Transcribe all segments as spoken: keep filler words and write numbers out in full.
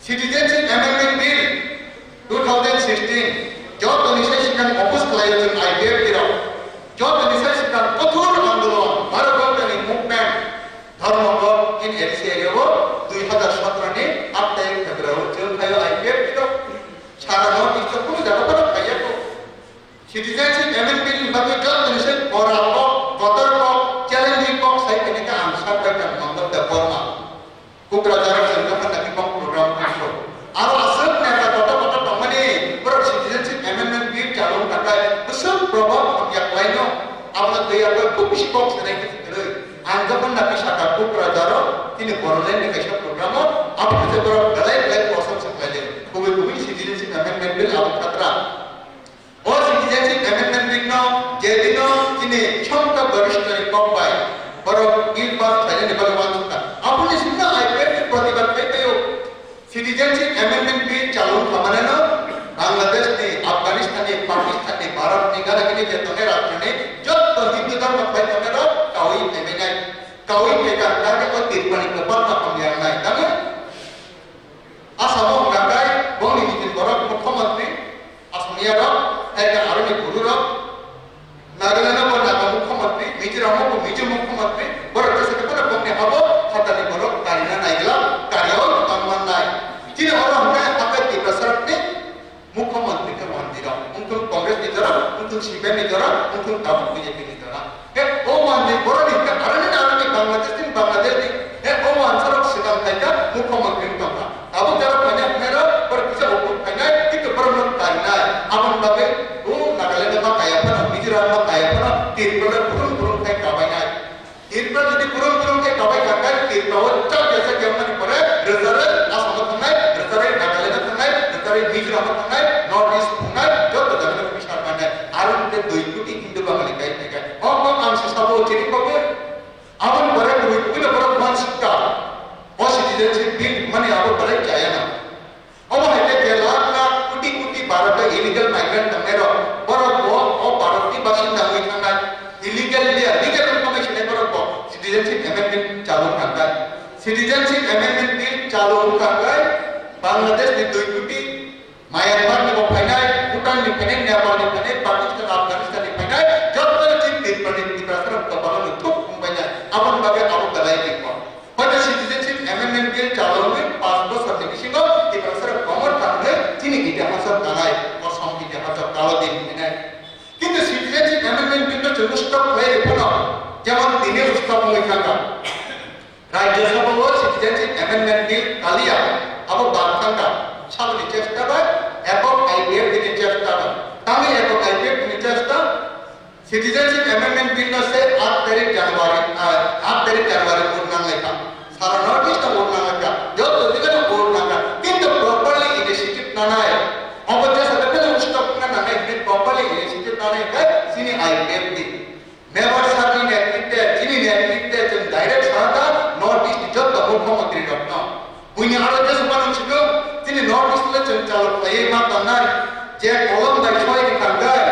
Citizenship Amendment Bill two thousand sixteen, jotoni sai sikang oppose khlaio chwng I P F T rok. Jotoni sai sikang kothor andolon, Bharat Bhakta ni movement, Dharmaghat in A D C area o dui hazar sotro ni aat tarik February o chwng khaio I P F T rok. Sara North East o kunu jaga phano khaiya ko. Citizenship Amendment Bill ni bagwi jotoni sai koral kok, kotor kok, challenging kok sai khainai khe ang Sir Doctor Mangala Debbarma. Kokrajhar o chwng jokhon nabi kok program khaio. Aro aswk neta kotor kotor tongmani borok Citizenship Amendment Bill chalu wngkha khe bwswk probab hamya khlaino, abono twi abo khub bisi kok sanai khe kwrwi. Ang jokhon nabi saka Kokrajhar o chini Bodoland ni kaisa program o abo khe borok belai belai kosom se khlaidi. Kubui kubui Citizenship Amendment Bill abo khatra. O Citizenship Amendment Bill no je dino chini Santa Barishta ni kok bai borok bill pass khlainani bagwi uansukha. Aboni simi no I P F T ni protibad khai thaio. Citizenship Amendment Bill chalu wngkha mane no Bangladesh ni, Afghanistan ni, Pakistan ni, Bharat ni, gana gini je tongnai rajyo ni jotto Hindu dharma khlai tongnai rok kaui phaimai nai. Kaui phaikha hwnkhe o Tripura ni kwbangma hamya wngnai. Tamo Asamo hwnkha khe bongni nijini borok mukhyamantri, Asamiya rok, hai khe aroni buru rok, Nagaland o bo Naga mukhyamantri, Mizoram o bo Mizo mukhyamantri, borok jesa khe phano bongni habo phatarni borok karina naigwlak, kariya o tong mannai. Chini oro hwnkhe hatai Tiprasa rokni mukhyamantri khe mantri rok, wngthung Congress ni jora, wngthung C P M ni jora, wngthung tabuk B J P ni jora. He o manjwi borok ni hwnkhe aroni aroni Bangladesh ni Bangladesh ni. He o wansarok swkang khaikha mukhyamantri wng tongkha. Tabuk jora phainai hwnnairok borok kisa upor phainai, kintu borok no kainai. Aboni bagwi o Nagaland ma kaya phano, Mizoram ma kaya phano, Tripura burung burung khai kabainai. Tripura jodi burung burung khai kabai kha khe Tripura o chak jesa khe wngmani pore rwcharo Assam o thangnai, rwcharo Nagaland o thangnai, rwcharo Mizoram o thangnai, North East thangnai, joto jaga no bisar manai. Aro hwnkhe dui koti Hindu Bangali kai khai khe. O kok ang se sabo chini kok. Aboni pore kubui kubui no borok man sikha. O citizenship bill mani abo belai chaya na. Omo hai khe je lakh lakh koti koti Bharat o illegal migrant tongnai rok, borok bo o Bharat ni basinda wngwi thangnai. Illegal ya legal wngkha mai sinai borok bo citizenship amendment chalu wngkha khe. Citizenship amendment bill chalu wngkha khe Bangladesh ni dui koti Myanmar ni bo phainai, Bhutan ni phainai, Nepal ni phainai, Pakistan, Afghanistan ni phainai, joto chini Tripura ni Tiprasa rok kwbangma no thuk wngbainai. Aboni bagwi abo belai ringkho. Hoito citizenship amendment bill chalu wngwi panch bochor ni bisingo Tiprasa rok komor thangwi chini itihas o tanai, kosom itihas o kalo din phainai. Kintu citizenship amendment bill no chwng stop khlai rw phano, jemon tini stop wngwi thangkha. Rajya Sabha o Citizenship Amendment Bill kaliya, abo bak thangkha, saboni chesta bai, ekok I P F T ni chesta bai. Tamo ekok I P F T ni chesta, Citizenship Amendment Bill no se aat tarik January, ah, aat tarik January vote nang laikha. Sara North East o vote nang laikha, joto jaga no vote nang kha. Kintu properly initiative nanai. Obo jesa de phano stop na nanai, properly initiative nanai khe chini I P F T. Member sir ni netritwe, chini netritwe chwng direct sana ta North East ni jotto mukhyamantri rok no. Buini aro jesa phano sino, chini North East le chwng chalu khlaiwi ma tongnai. Je kolom bai soi ni kangkai,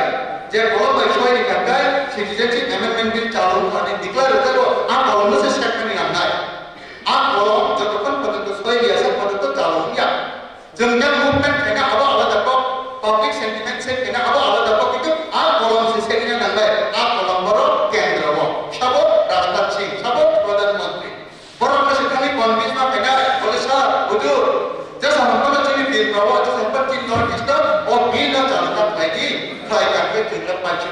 je kolom bai soi ni kangkai, citizenship amendment bill chalu wngkha ni declare rwjago, a kolom no se sekmani nangnai. A kolom jotokhon porjonto soi riya se porjonto chalu wngya. Chwng yang movement khaina abo alada kok, public sentiment se khaina abo alada kok, kintu a kolom se segina nangnai, a kolom borok kendro o, sabo Rajnath Singh, sabo Pradhan Mantri. Borok no se thangwi convince ma khaina, bole sir, hujur, jesa hwnkhano chini Tripura o, jesa hwnkhano chini North East o, o bill no chalo ta khlai di, khlai kha khe chwng le paisa